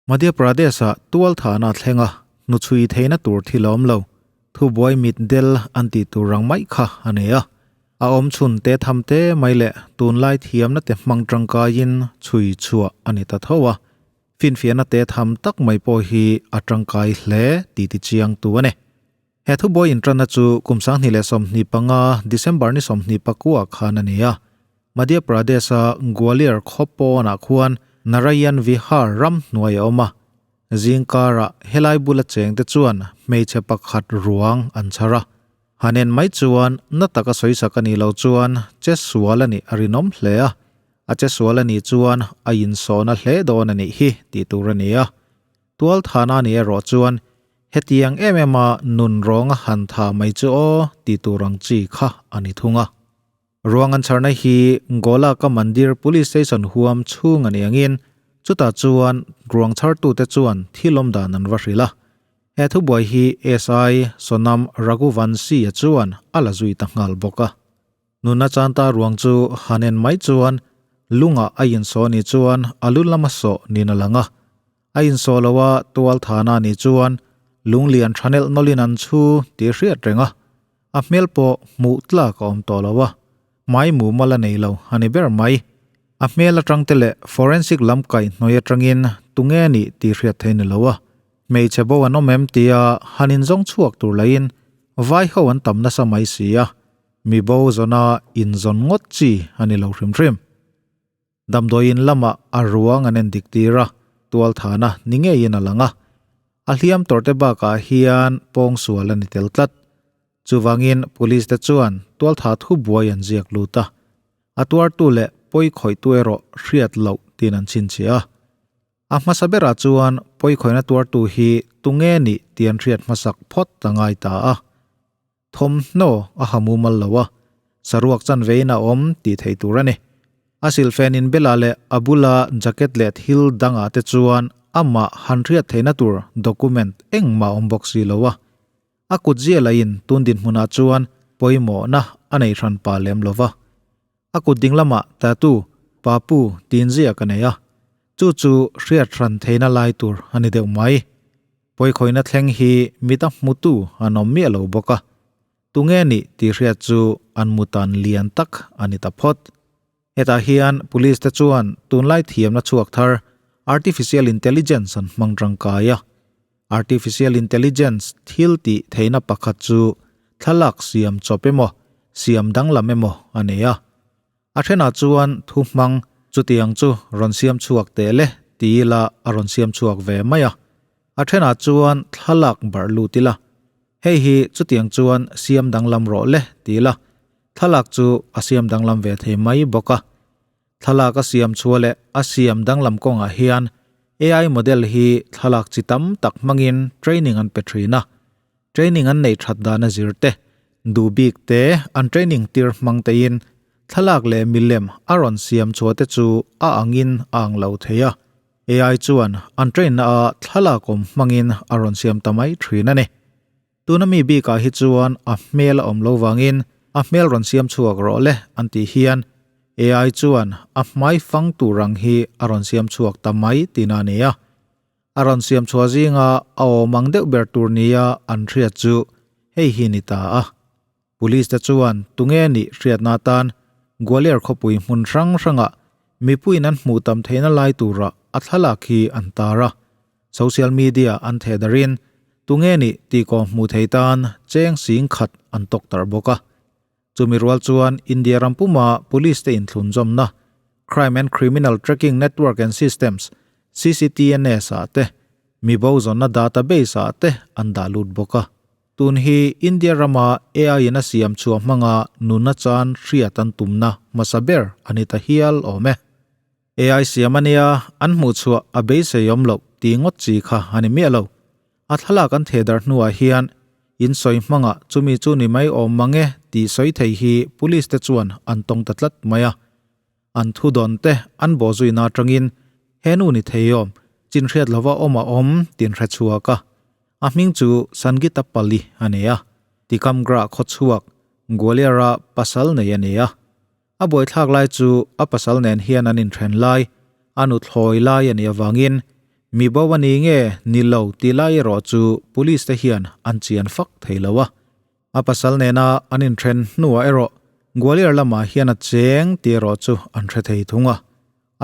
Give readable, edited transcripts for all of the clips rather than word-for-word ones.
Madhya Pradesh-ah tualthahna a thleng a, hnuchhui theihna tur thil a awm lo. Thubuai mit del an tih tur rang mai kha a nei a. A awm chhun te tham te mai leh tunlai thiamna te hmang tangkaiin chhui chhuah a ni ta tho a. Finfiahna te tham tak mai pawh hi a tangkai hle tih tichiangtu a ni. He thubuai inṭanna chu kum 2025 December ni 24 khan a ni a. Madhya Pradesh-a Gwalior khaw pawnah khuan Narayan Vihar ram hnuai a awm a. Zingkarah helai bula chengte chuan hmeichhe pakhat ruang an chhar a. Hanen mai chuan na taka sawisak a nih loh chuan che sual a nih a rinawm hle a. A che sual a nih chuan a insawhna hle dawn a nih hi tih tur a ni a. Tualthana ni erawh chuan hetiang em em a nun rawng a han tha mai chu aw tih tur ang chi kha a ni thung a. Ruang an chharna hi Gola ka Mandir Police Station huam chhung a ni angin chutah chuan ruang chhartute chuan thil awm dan an va hrilh a. He thubuai hi SI Sonam Raghuvanshi-a chuan a la zui ta nghal bawk a. Nunna chanta ruang chu han en mai chuan lungah a insawh ni chuan a lu lama sawh niin a lang a. A insawh lo a tual thana ni chuan lung lian tha nelh nawlhin an chhu tih hriat reng a. A hmel pawh hmuh tlak a awm tawh lo a, hmai mumal a nei lo a ni ber mai. A hmel atang te leh forensic lam kaihhnawih atangin tunge nih tih hriat theih ni lo a. Hmeichhe bo an awm em tia han inzawng chhuak tur lahin vai ho an tam nasa mai si a. Mi bo zawna inzawn ngawt chi a ni lo hrim hrim. Damdawiin lamah a ruang an en dik tir a, tualthana ni ngeiin a lang a. A hliam tawrhte bakah hian pawngsual a ni tel tlat. Chuvangin police te chuan tualtha thubuai an ziak lut a. A tuartu leh pawikhawihtu erawh hriat loh tiin an chhinchhiah a. A hmasa berah chuan pawikhawihna tuartu hi tunge nih tih an hriat hmasak phawt a ngai ta a. Thawmhnaw a ha mumal lo a, saruak chanvein a awm tih theih tur a ni. A silhfen inbelah leh a bula jacket leh thil dangah te chuan amah han hriat theihna tur document engmah a awm bawk si lo a. A kut zia lahin tun dinhmunah chuan pawimawhna a nei hran pah lem lo va. A kut ding lamah tattoo, papu, tiin ziak a nei a, chu chu hriat hran theihna lai tur a ni deuh mai. Pawikhawihna thleng hi mita hmutu an awm miah lo bawk a, tunge nih tih hriat chu an mutan lian tak a ni ta phawt. Hetah hian police te chuan tunlai thiamna chhuak thar Artificial Intelligence an hmang tangkai a. Artificial Intelligence thil tih theihna pakhat chu thlalak siam chawp emaw, siam danglam emaw a nei a. A thenah chuan thu hmang chutiang chu rawn siam chhuak teh le ti ila a rawn siam chhuak ve mai a. A thenah chuan thlalak barh lut ila, hei hi chutiang chuan siam danglam rawh le ti ila thlalak chu a siam danglam ve thei mai bawk a. Thlalak a siam chhuah leh a siam danglam kawngah hian AI model hi thlalak chi tam tak hmangin training an pe thin a. Training an neih that dan a zir te, duh bik te an training tir hmang tein thlalak leh milem a rawn siam chhuah te chu a angin a ang lo thei a. AI chuan an train na ah thlalak awm hmangin a rawn siam ta mai thin a ni. Tuna mi bikah hi chuan a hmel a awm lo vangin a hmel rawn siam chhuak rawh le an tih hian AI chuan a hmai fang tur ang hi a rawn siam chhuak ta mai tihna a ni a. A rawn siam chhuah zinga a awm ang deuh ber tur nia an hriat chu hei hi ni ta a. Police te chuan tunge nih hriatna atan Gwalior khawpui hmun hrang hrangah mipuiin an hmuh tam theihna lai tura a thlalak hi an tar a. Social media an theh darin tunge nih tih kawng hmuh thei tan cheng sing khat an tawk tarh bawk a. Chumi rual chuan India ram puma police te inthlunzawmna Crime and Criminal Tracking Network and Systems, CCTNS, ah te, mi bo zawnna database ah te an dah lut bawk a. Tun hi India rama AI in a siam chhuah hmanga nunna chan hriat an tumna hmasa ber a ni ta hial awm e. AI siam a nia, an hmuh chhuah a beisei awm loh tih ngawt chi kha a ni miah lo. A thlalak an theh darh hnuah hian in sawi hmanga chumi chu ni mai awm mang e tih sawi thei hi police te chuan an tawng ta tlat mai a. An thu dawn te an bawh zuina atangin he nu ni thei awm, chin hriat lova awm a awm tin hre chhuak a. A hming chu Sangita Pali a ni a, Tikamgarh khawchhuak Gwalior-a pasal nei a ni a. A buaithlak lai chu a pasal nen hian an inthen lai, a nuthlawi lai a nih avangin Mi bo a ni nge ni lo tih lai erawh chu police te hian an chian fak thei lo a. A pasal nena an inthen hnuah erawh Gwalior lamah hian a cheng tih erawh chu an hre thei thung a.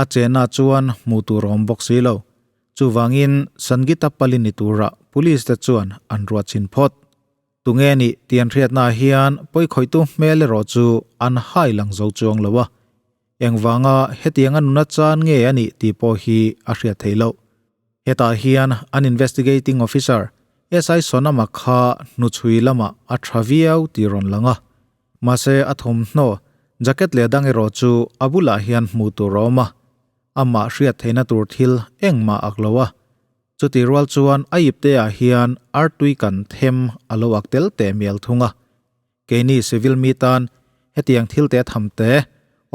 A chenna chuan hmuh tur a awm bawk si lo. Chuvangin Sangita pali ni tura police te chuan an ruah chhin phawt. Tunge nih tih an hriatnaah hian pawikhawihtu hmel erawh chu an hai lang zo chuang lo a. Engvanga hetianga nuna chan nge a nih tih pawh hi a hriat theih loh. Hetah hian an investigating officer SI Sonama kha hnuchhui lamah a tha viau tih rawn lang a. Mahse a thawmhnaw, jacket leh dang erawh chu a bulah hian hmuh tur a awm a. Amah hriat theihna tur thil engmah ak lo a. Chutih rual chuan a ipte ah hian artui kan them a lo ak tel teh mial thung a. Keini civil mi tan hetiang thil te tham te,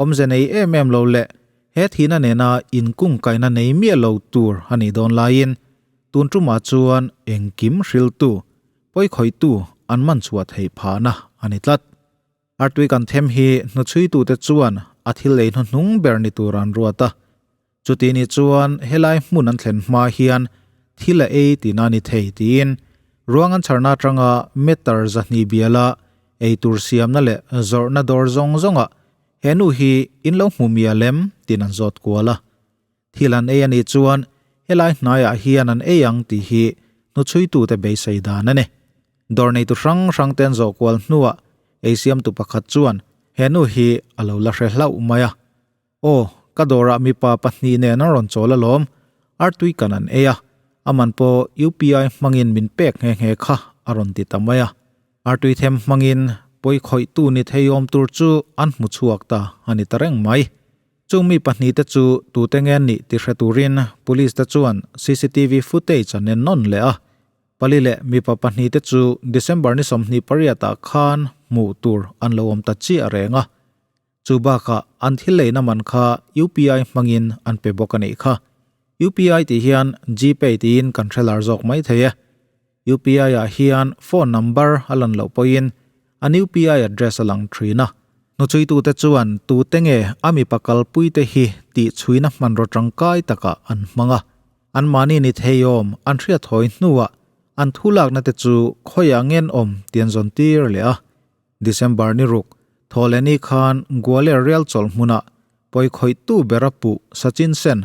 awmze nei em em lo leh he thihna nena inkungkaihna nei miah lo tur a nih dawn laiin tun tumah chuan engkim hriltu, pawikhawihtu an man chhuah theih phahna a ni tlat. Artui kan them hi hnuchhuitute chuan a thil ei hnuhnung ber ni tur an ruat a. Chuti ni chuan helai hmun an thlen hma hian thil a ei tihna ni thei tiin ruang an chharna atanga meter 200 biala ei tur siamna leh zawrhna dawr zawng zawngah he nu hi in lo hmu mial em tiin an zawt kual a. Thil an ei a nih chuan helai hnaiah hian an ei ang tih hi hnuchhuitute beisei dan a ni. Dawr neitu hrang hrang te an zawh kual hnuah ei siamtu pakhat chuan he nu hi a lo la hre hlauh mai a. Aw, ka dawrah mipa pahnih nen an rawn chawl alawm, artui kan an ei a, a man pawh UPI hmangin min pek nghe nghe kha a rawn ti ta mai a. Artui them hmangin pawikhawihtu ni theiawm tur chu an hmu chhuak ta a ni ta reng mai. Chung mi pahnihte chu tute nge nih ti hre turin Police te chuan cctv footage an en nawn leh a. Pali leh mipa pahnihte chu December ni 28 ah khan hmuh tur an lo awm ta chiah reng a. Chu bakah an thil leina man kha UPI hmangin an pe bawk a nih kha. UPI tih hian Gpay tiin kan hre lar zawk mai thei e. UPI ah hian phone number a lan loh pawhin an UPI address a lang thin a. Hnuchuitute chuan tute nge a mipa kalpuite hi tih chhuina hmanraw tangkai takah an hmang a. Anmahni ni theiawm an hriat hawi hnuah an thu lakna te chu khawiah ngen awm tih an zawn tir leh a. December ni ruk, Thawhlehni khan Gwalior rial chawlh hmunah pawikhawihtu bera puh Sachin Sen,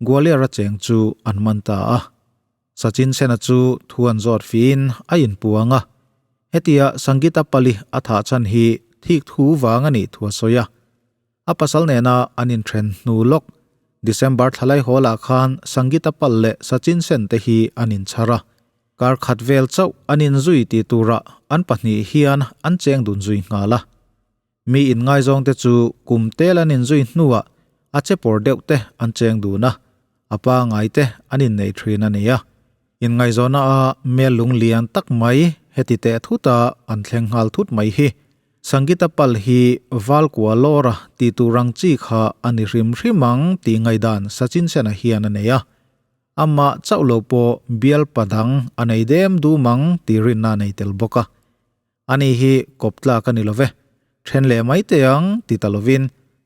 Gwalior a cheng chu an man ta a. Sachin Sena chu thu an zawt fiin a inpuang a, hetia Sangita Pali a thah chhan hi thik thu vang a nih thu a sawi a. A pasal nena an inthen hnu lawk December thlalai hawlah khan Sangita Pal leh Sachin Sen te hi an inchhar a, kar khat vel chauh an inzui tih turah an pahnih hian an cheng dun zui nghal a. Mi inngaizawng te chu kum tel an inzui hnuah a che pawr deuh te an cheng dun a, a pangai te an innei thin a ni a. Inngaihzawna a mel lung lian tak mai heti teh thut a an thleng nghal thut mai hi. Sangita pal hi Valkua Lawra tih tur ang chi kha a ni hrim hrim ang tih ngaihdan Sachin Sena hian a nei a. Amah chauh lo pawh bial padang a nei dem dum ang tih rinna a nei tel bawk a. Ani hi kawp tlak a ni lo ve, then leh mai teh ang ti ta lovin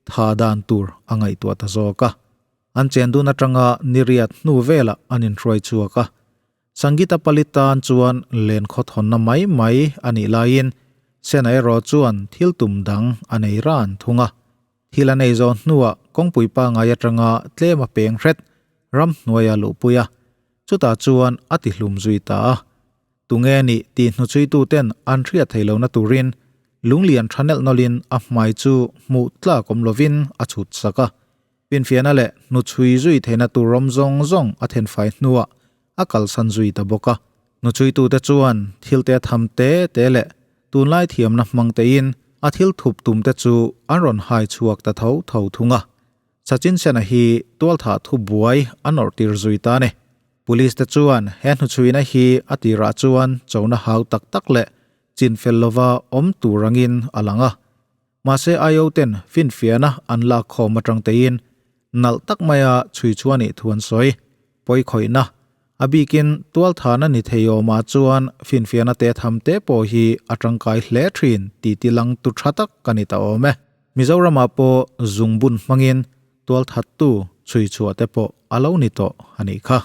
tha dan tur a ngaihtuah ta zawk a. An chen dun atanga niriat hnu velah an inhruai chhuak a. Sangita pali tan chuan len khawthawnna mai mai a nih laiin Sena erawh chuan thil tum dang a nei ran thung a. Thil a nei zawh hnuah kawngpui pangai atanga tlem a peng hret ramhnuai a luhpui a, chutah chuan a tihlum zui ta a. Tunge nih tih hnuchuituten an hriat thei lohna turin lunglian tha nelh nawlhin a hmai chu hmuh tlak awm lovin a chhut sak a. Pinfiahna leh hnuchhui zui theihna tur rawm zawng zawng a thenfai hnuah a kalsan zui ta bawk a. Hnuchuitute chuan thil te tham te te leh tunlai thiamna hmang tein a thil thup tumte chu an rawn hai chhuak ta tho tho thung a. Sachin Sena hi tualthah thu buai a nawrh tir zui ta a ni. Police te chuan he hnuchhuina hi a tirah chuan chona hau tak tak leh chin fel lova awm tur angin a lang a. Mahse IO ten finfiahna an lak khawm atang tein nalh tak maia chhui chhuah nih thu an sawi. Pawikhawihna, a bikin tualthana ni thei awmah chuan finfiahna te tham te pawh hi a tangkai hle thin tih tilang tu tha tak a ni ta awm e. Mizoramah pawh zungbun hmangin tualthattu chhui chhuah te pawh a lo ni tawh a nih kha.